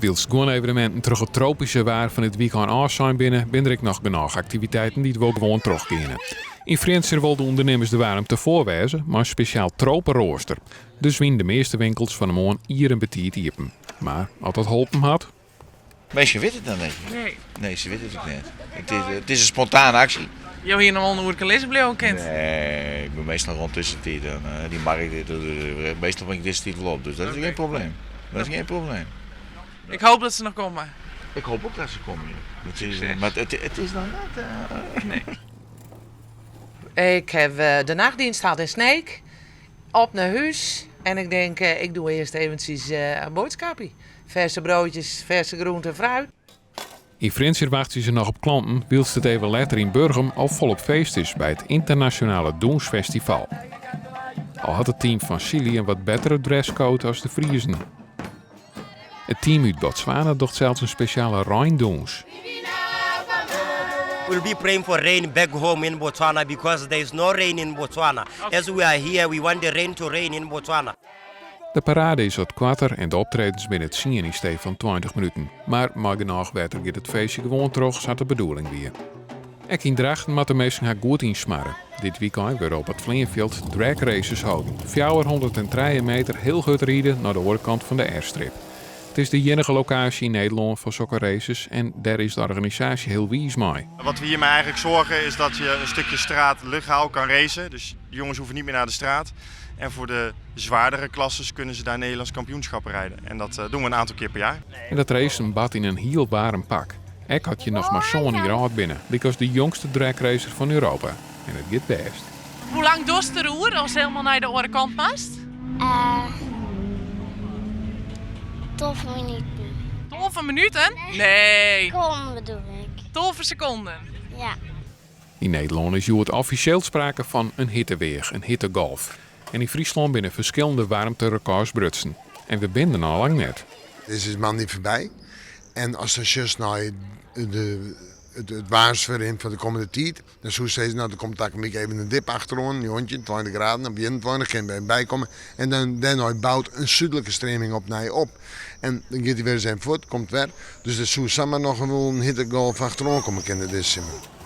Wylst guon eveneminten troch it tropyske waar fan it wykein ôfsein binne, binne der ek noch genôch aktiviteiten dy't wol gewoan trochgeane. Yn Frjentsjer wol de ûndernimmers de waarmte foar wêze mei in spesjaal troperoaster. Dus wiene de measte winkels fan 'e moarn ier en betiid iepen. Mar oft dat holpen hat? Minsken witte it noch net. Nee. Nee, se witte it ek net. It is in spontane aksje. Jo hiene al in oerke lizze bliuwe kind. Nee, ik bin meastal rond dizze tiid. Dan, dy markt, meastal bin ik dizze tiid wol op, dus dat is gjin probleem. Dat is gjin probleem. Ik hoop dat se noch komme. Ik hoop ek dat se komme, ja. Het is, mar it is noch net. Nee. Ik heb de nachtdienst gehad in Sneek. Op naar huis. En ik denk, ik doe eerst eventjes een boodschapje. Verse broodjes, verse groente en fruit. Yn Frjentsjer wachtsje se noch op klanten, wylst it even letter yn Burgum al folop feest is by it ynternasjonale dûnsfestival. Al hat it team fan Sily in wat bettere dresscode as de Friezen. It team út Botswana docht sels in spesjale reindûns. We'll be praying for rain back home in Botswana because there is no rain in Botswana. As we are here, we want the rain to rain in Botswana. De parade is wat koarter en de optredens binne tsien yn stee fan 20 minuten. Mar mei genôch wetter giet it feestje gewoan troch sa't de bedoeling wie. Ek yn Drachten moatte minsken har goed ynsmarre. Dit wykein wurde op it fleanfjild drag races holden. 403 meter hiel hurd ride nei de oare kant fan de airstrip. It is de iennige lokaasje yn Nederlân foar sokke races en dêr is de organisaasje hiel wiis mei. Wat we hiermee eigenlijk zorgen is dat je een stukje straat legaal kan racen. Dus de jongens hoeven niet meer naar de straat. En voor de zwaardere klasses kunnen ze daar Nederlands kampioenschappen rijden. En dat doen we een aantal keer per jaar. En dat racen bart yn in hiel waarm pak. Ek as je noch mar sân jier âld binne, lykas de jongste dragracer fan Europa. En it giet bêst. Hoe lang dochst deroer ast helemaal nei de oare kant moatst? 12 minuten. 12 minuten? Nee. Seconden bedoel ik. 12 sekonden? Ja. Yn Nederlân is hjoed offisjeel sprake fan in hitteweach, in hittegolf. En yn Fryslân binne ferskillende waarmterekords brutsen. En we binne der noch lang net. Dizze is moandei foarby. En ast dan sjochst nei de, it waarsferrin foar de kommende tiid, dan soest sizze, no der komt takom wike even in dip achteroan, 19, 20 graden of 21 kin wer bykomme. En dan dêrnei bout in súdlike streaming opnij op. En dan giet hy wer ris even fuort, komt wer. Dus der soe samar noch wol in hittegolf achteroan komme kinne dizze simmer.